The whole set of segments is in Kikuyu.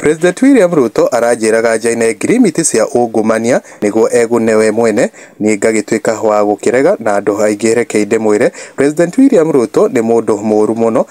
President William Ruto aranjĩraga njaine ngirimiti cia ungumania nĩguo egune we mwene, niĩ ngagĩtuĩka wa gũkĩrega na andũ aingĩ. Rekei ndĩmwĩre, President William Ruto nĩ mũndũ mũũru mũno,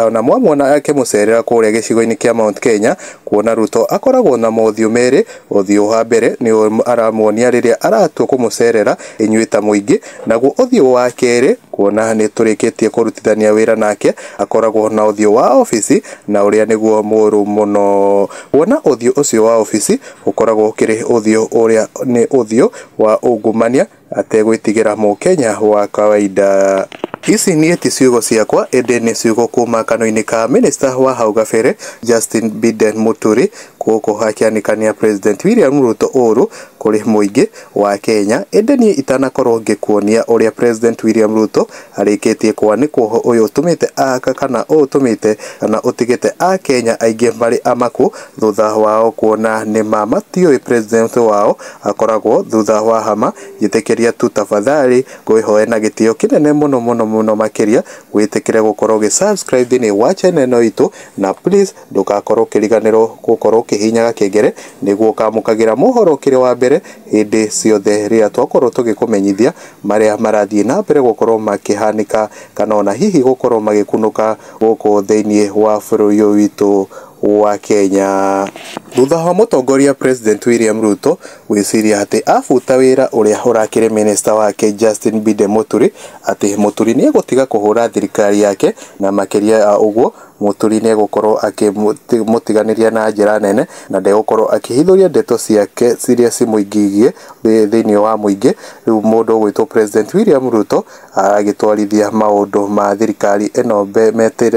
ona mwamuona akĩmũcerera kũrĩa gĩcigo-inĩ kĩa Mount Kenya, kuona Ruto akoragwo na mothiũ merĩ. Ũthiũ wa mbere nĩ aramuonia rĩrĩa aratua kũmũcerera inyuĩ ta mũingĩ, naguo ũthiũ wa kerĩ, kuona nĩ tũrĩkĩtie kũrutithania wĩra nake, akoragwo na ũthiũ wa obici na ũrĩa nĩguo mũũru mũno. Kuona ũthiũ ũcio wa obici ũkoragwo ũkĩrĩ ũthiũ ũrĩa nĩ ũthiũ wa ungumania ategwĩtigĩra mũkenya wa kawaida. Ici niĩ ti ciugo ciakwa, ĩndĩ nĩ ciugo kuma kanua-inĩ ka minista wa hau gabere Justin Biden Muturi, gũkũ akĩanĩkania President William Ruto ũru kũrĩ mũingĩ wa Kenya. Ĩndĩ niĩ itanakorwo ngĩkuonia ũrĩa President William Ruto arĩkĩtie kwanĩkwo, ũyũ ũtũmĩte aka kana ũũ ũtũmĩte kana ũtigĩte akenya aingĩ marĩ amaku thutha wao kuona nĩ matiũĩ president wao akoragwo thutha wa hama. Njĩtĩkĩria tu tafadhali ngwĩhoe na gĩtĩo kĩnene mũno mũno mũno makĩria wĩtĩkĩre gũkorwo ũgĩ subscribe thĩinĩ wa channel ĩno itũ, na please ndũgakorwo ũkĩriganĩrwo gũkorwo ũkĩhihinya gakengere nĩguo ũkamũkagĩra mohoro ũkĩrĩ wa mbere hĩndĩ ciothe rĩrĩa twakorwo tũgĩkũmenyithia marĩa marathiĩ na mbere gũkorwo makĩhanĩka kana ona hihi gũkorwo magĩkunũka gũkũ thĩinĩ wa bũrũri ũyũ witũ wa Kenya. Thutha wa mũtongoria President William Ruto gwĩciria atĩ abuta wĩra ũrĩa ũrakĩrĩ minista wake Justin Bide Muturi, atĩ Muturi nĩ egũtiga kũhũra thirikari yake, na makĩria ya ũguo Muturi nĩ egũkorwo akĩmũtiganĩria na njĩra nene na ndegũkorwo akĩhithũria ndeto ciake ciria cimũingĩirie thĩinĩ wa mũingĩ. Rĩu mũndũ ũgwĩtwo President William Ruto aragĩtwarithia maũndũ ma thirikari ĩno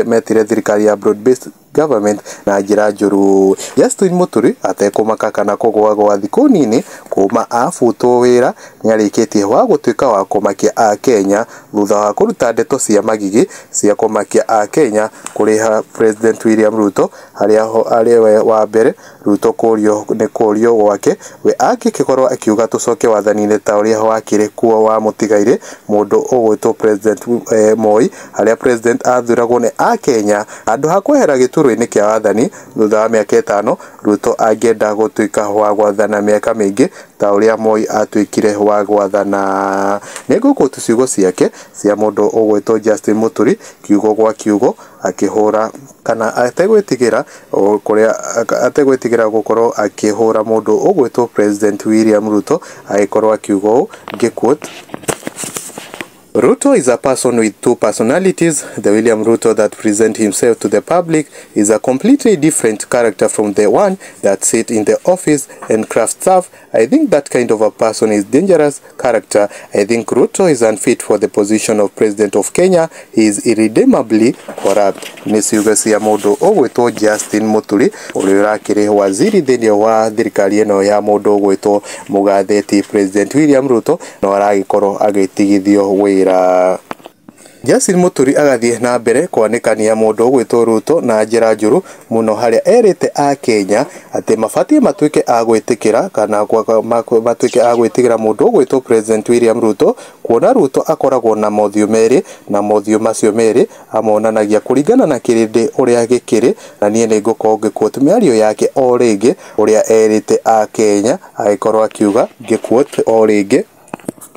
metire thirikari ya broad based government na njĩra njũru. Justin Muturi atekũmaka kana kũgwagwa thikũ nini kuma abutwo wĩra nĩarĩkĩtie wa gũtuĩka wa kũmakia akenya thutha wa kũruta ndeto cia magigi cia kũmakia akenya kũrĩ President William Ruto, harĩa arĩ we wa mbere Ruto kũrio nĩ kũrio gwake we angĩkorwo akiuga tũcoke wathani-inĩ ta ũrĩa wakĩrĩ kuo wa mũtigairĩ mũndũ ũgwĩtwo President Moi, harĩa president athuragwo nĩ akenya handũ ha kwehera gĩturwa-inĩ kĩa wathani thutha wa mĩaka 5. Ruto angĩenda gũtuĩka wa gwathana mĩaka mĩingĩ ta ũrĩa Moi atuĩkire wa gwathana. Nĩ ngũkũtu ciugo ciake cia mũndũ ũgwĩtwo Justin Muturi kiugo gwa kiugo akĩhũra kana ategwĩtigĩra kũrĩa ategwĩtigĩra gũkorwo akĩhũra mũndũ ũgwĩtwo President William Ruto, agĩkorwo akiuga ũũ, ngĩquote: "Ruto is a person with two personalities. The William Ruto that presents himself to the public is a completely different character from the one that sits in the office and crafts stuff. I think that kind of a person is dangerous character. I think Ruto is unfit for the position of president of Kenya. He is irredeemably corrupt." Nĩ ciugo cia mũndũ ũgwĩtwo Justin Muturi, ũrĩa ũrakĩrĩ waziri thĩinĩ wa thirikari ĩno ya mũndũ ũgwĩtwo mũgathĩti President William Ruto, no aragĩkorwo agĩtigithio wĩra. Justin Muturi agathiĩ na mbere kwanĩkania mũndũ ũgwĩtwo Ruto na njĩra njũru mũno, harĩa erĩte akenya atĩ mabatiĩ matuĩke a gwĩtĩkĩra kana matuĩke a gwĩtigĩra mũndũ ũgwĩtwo President William Ruto, kuona Ruto akoragwo na mothiũ merĩ, na mothiũ macio merĩ amonanagia kũringana na kĩrĩndĩ ũrĩa gĩkĩrĩ. Na niĩ nĩ ngũkorwo ngĩquote mĩario yake o rĩngĩ ũrĩa erĩte akenya, agĩkorwo akiuga, ngĩquote o rĩngĩ: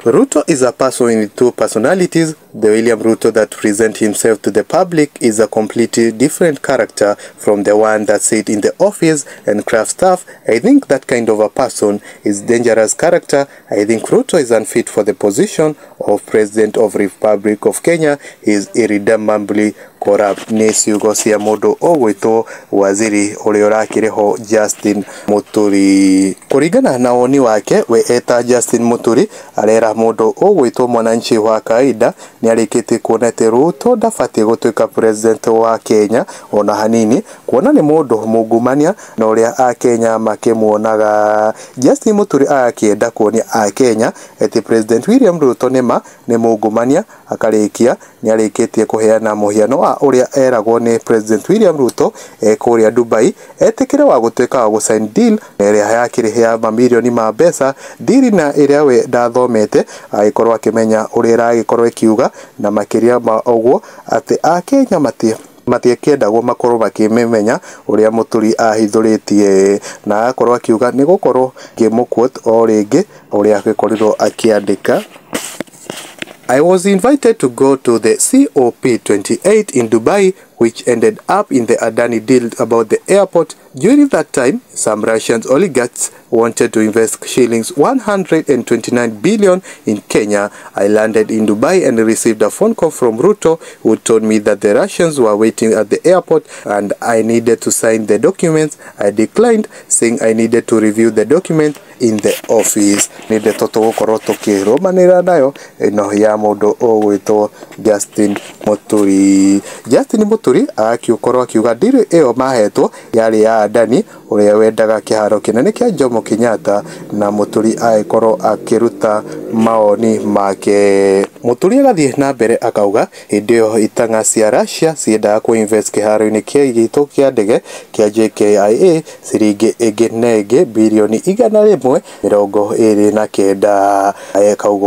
"Ruto is a person with two personalities. The William Ruto that presents himself to the public is a completely different character from the one that sits in the office and crafts stuff. I think that kind of a person is dangerous character. I think Ruto is unfit for the position of President of Republic of Kenya. He is irredeemably corrupt." Nĩ ciugo cia mũndũ ũgwĩtwo waziri ũrĩa ũrakĩrĩ ho Justin Muturi. Kũringana na woni wake we eta Justin Muturi, arera mũndũ ũgwĩtwo mwananchi wa kawaida nĩ arĩkĩtie kuona atĩ Ruto ndabatiĩ gũtuĩka president wa Kenya ona hanini, kuona nĩ mũndũ mungumania na ũrĩa akenya makĩmuonaga. Justin Muturi agakĩenda kuonia akenya atĩ President William Ruto nĩma nĩ mungumania. Akarĩkia nĩ arĩkĩtie kũheana mũhiano wa ũrĩa eragwo nĩ President William Ruto e kũrĩa Dubai etĩkĩre wa gũtuĩka wa gũsign deal ĩrĩa yakĩrĩ ya mamirioni ma mbeca, deal na ĩrĩa we ndathomete agĩkorwo akĩmenya ũrĩa ĩragĩkorwo ĩkiuga, na makĩria ma ũguo atĩ akenya mati Matiakĩendagwo makorwo makĩmĩmenya ũrĩa Mũturi ahithũrĩtie, na agakorwo akiuga nĩ gũkorwo ngĩmũquote o rĩngĩ ũrĩa agĩkorirwo akĩandĩka. I was invited to go to the COP28 in Dubai, which ended up in the Adani deal about the airport. During that time, some Russian oligarchs wanted to invest shillings 129 billion in Kenya. I landed in Dubai and received a phone call from Ruto, who told me that the Russians were waiting at the airport and I needed to sign the documents. I declined, saying I needed to review the document in the office. Nĩ ndeto tũgũkorwo tũkĩrũmanĩrĩra nayo ĩno ya mũndũ ũgwĩtwo Justin Muturi. Justin Muturi agagĩkorwo akiuga ndiri ĩyo mahetwo yarĩ ya Adani ũrĩa wendaga kĩharo kĩnene kĩa Jomo Kenyatta, na Muturi agĩkorwo akĩruta maoni make. Muturi agathiĩ na mbere akauga hĩndĩ ĩyo itang'a cia Russia ciendaga kũ-invest kĩharo-inĩ gitũ kĩa ndege kĩa JKIA ciringi ĩngĩ na ĩngĩ birioni 129. Akauga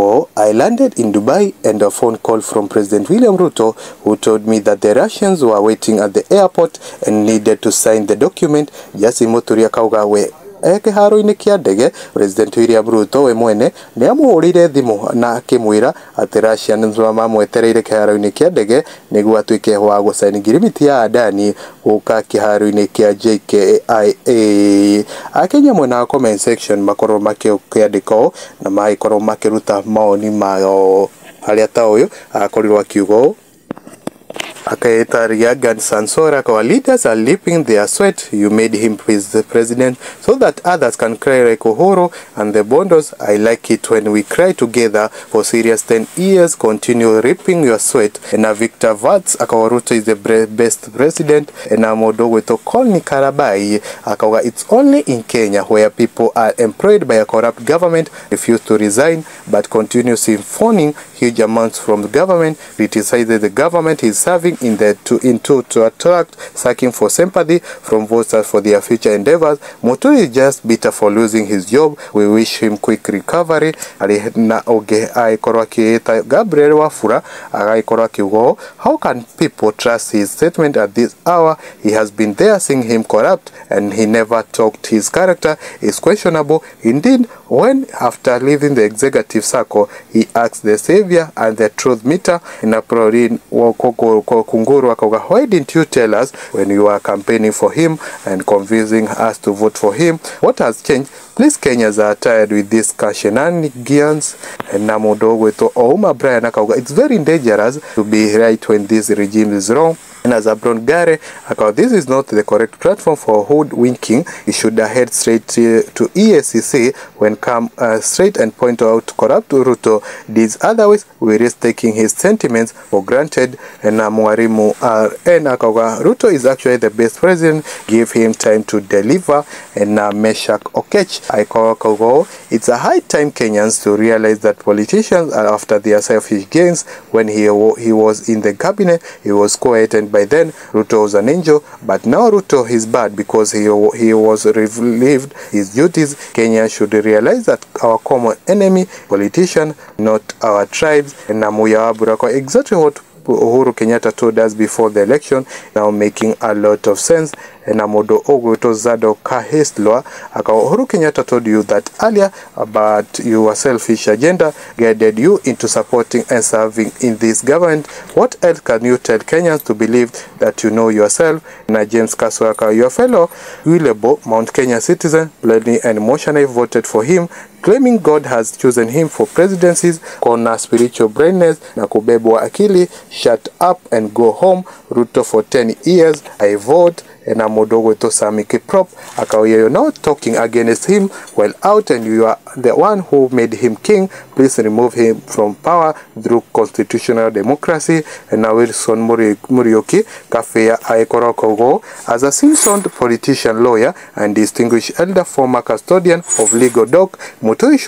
ũũ, I landed in Dubai and a phone call from President William Ruto, who told me that the Russians were waiting at the airport and needed to sign the document. Justin Muturi akauga we e kĩharo-inĩ kĩa ndege President William Ruto we mwene nĩ amũhũrĩire thimũ na akĩmwĩra atĩ Russians mamwetereire kĩharo-inĩ kĩa ndege nĩguo atuĩke wa gũcaini ngirimiti ya Adani gũka kĩharo-inĩ kĩa JKIA. Akenya mwena wa comment section makorwo makĩandĩka ũũ na magĩkorwo makĩruta maoni mao, harĩa ta ũyũ akorirwo akiuga ũũ akaita Reagan Sansora, our leaders are leaping their sweat. You made him president so that others can cry like Uhuru and the Bondos. I like it when we cry together for serious 10 years. Continue ripping your sweat. And Victor Vats akawa Ruto is the best president. And Modogo Kolni Karabai akawa it's only in Kenya where people are employed by a corrupt government, refuse to resign but continue siphoning huge amounts from the government, criticizes the government is serving in the to attract seeking for sympathy from voters for their future endeavors. Muturi is just bitter for losing his job. We wish him quick recovery. Na oge aikorwo akiita Gabriel Wafula agaikorwo akiuga, how can people trust his statement at this hour? He has been there seeing him corrupt and he never talked. His character is questionable indeed. When after leaving the executive circle he asked the savior and the truth meter in a prorin Kunguru akauga, why didn't you tell us when you were campaigning for him and convincing us to vote for him? What has changed? Please, Kenyans are tired with this shenanigans. Na mũndũ ũgwĩtwo Ouma Brian akauga it's very dangerous to be right when this regime is wrong. And as Abron Gare akauga this is not the correct platform for hoodwinking. You should head straight to EACC when come straight and point out corrupt Ruto deeds. Otherwise we risk taking his sentiments for granted. And Mwarimu RN akauga Ruto is actually the best president, give him time to deliver. And Meshak Okech akauga it's a high time Kenyans to realize that politicians are after their selfish gains. When he was in the cabinet he was quiet, and by then Ruto was an angel, but now Ruto is bad because he was relieved his duties. Kenya should realize that our common enemy politician, not our tribes. And Namuya Burako, exactly what Uhuru Kenyatta told us before the election, now making a lot of sense. And Amodo Oguto Zado Kaheslwa akawa Uhuru Kenyatta told you that earlier, but your selfish agenda guided you into supporting and serving in this government. What else can you tell Kenyans to believe that you know yourself? Na James Kaswaka, your fellow Willebo Mount Kenya citizen, blindly and emotionally voted for him, claiming God has chosen him for presidencies. Kona spiritual brightness na kubebwa akili, shut up and go home. Ruto for 10 years, I vote. Na Modogo to Sami Kiprop akauya, you're not talking against him while out, and you are the one who made him king. Please remove him from power through constitutional democracy. And now Wilson Muriuki Kafea Aikorokogo, as a seasoned politician, lawyer, and distinguished elder, former custodian of legal doc, Muturi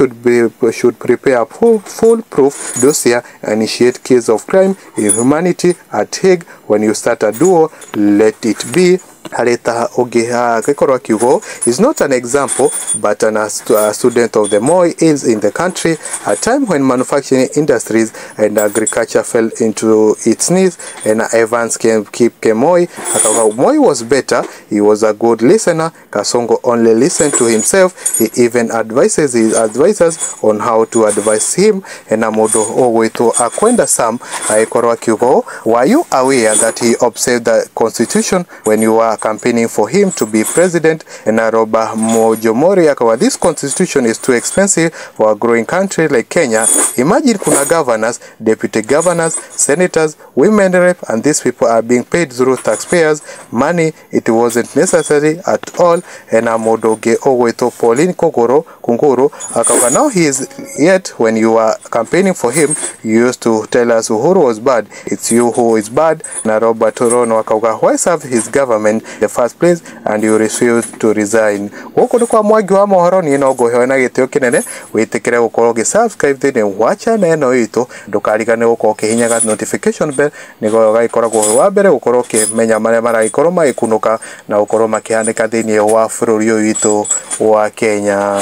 should prepare a foolproof dossier and initiate case of crime inhumanity at Hague. When you start a duo, let it be. Harĩ ta ũngĩ agĩkorwo akiuga is not an example but a student of the Moi is in the country, a time when manufacturing industries and agriculture fell into its knees. And Evans Kip Kemoi akauga Moi was better, he was a good listener. Kasongo only listened to himself, he even advises his advisors on how to advise him. Na mũndũ ũgwĩtwo Akwenda Sam agĩkorwo akiuga, were you aware that he observed the constitution when you were campaigning for him to be president? Na Roba Mojomori akawa, this constitution is too expensive for a growing country like Kenya. Imagine kuna governors, deputy governors, senators, women rep, and these people are being paid through taxpayers money. It wasn't necessary at all. Na mũndũ ũngĩ ũgwĩtwo Pauline Kogoro Kunguru akauga, now he is yet when you were campaigning for him, you used to tell us Uhuru was bad. It's you who is bad. Na Robert Rono akauga, why serve his government in the first place and you refuse to resign? Gũkũ nĩ kwa Mwangi wa mohoro. Niĩ no ngũhewe na gĩtĩo kĩnene wĩtĩkĩre gũkorwo ũgĩ-subscribe thĩinĩ wa channel ĩno itũ. Ndũkarigane gũkorwo ũkĩhihinyaga notification bell nĩguo ũgagĩkoragwo wĩ wa mbere gũkorwo ũkĩmenya marĩa maragĩkorwo magĩkunũka na gũkorwo makĩhanĩka thĩinĩ wa bũrũri ũyũ witũ wa Kenya.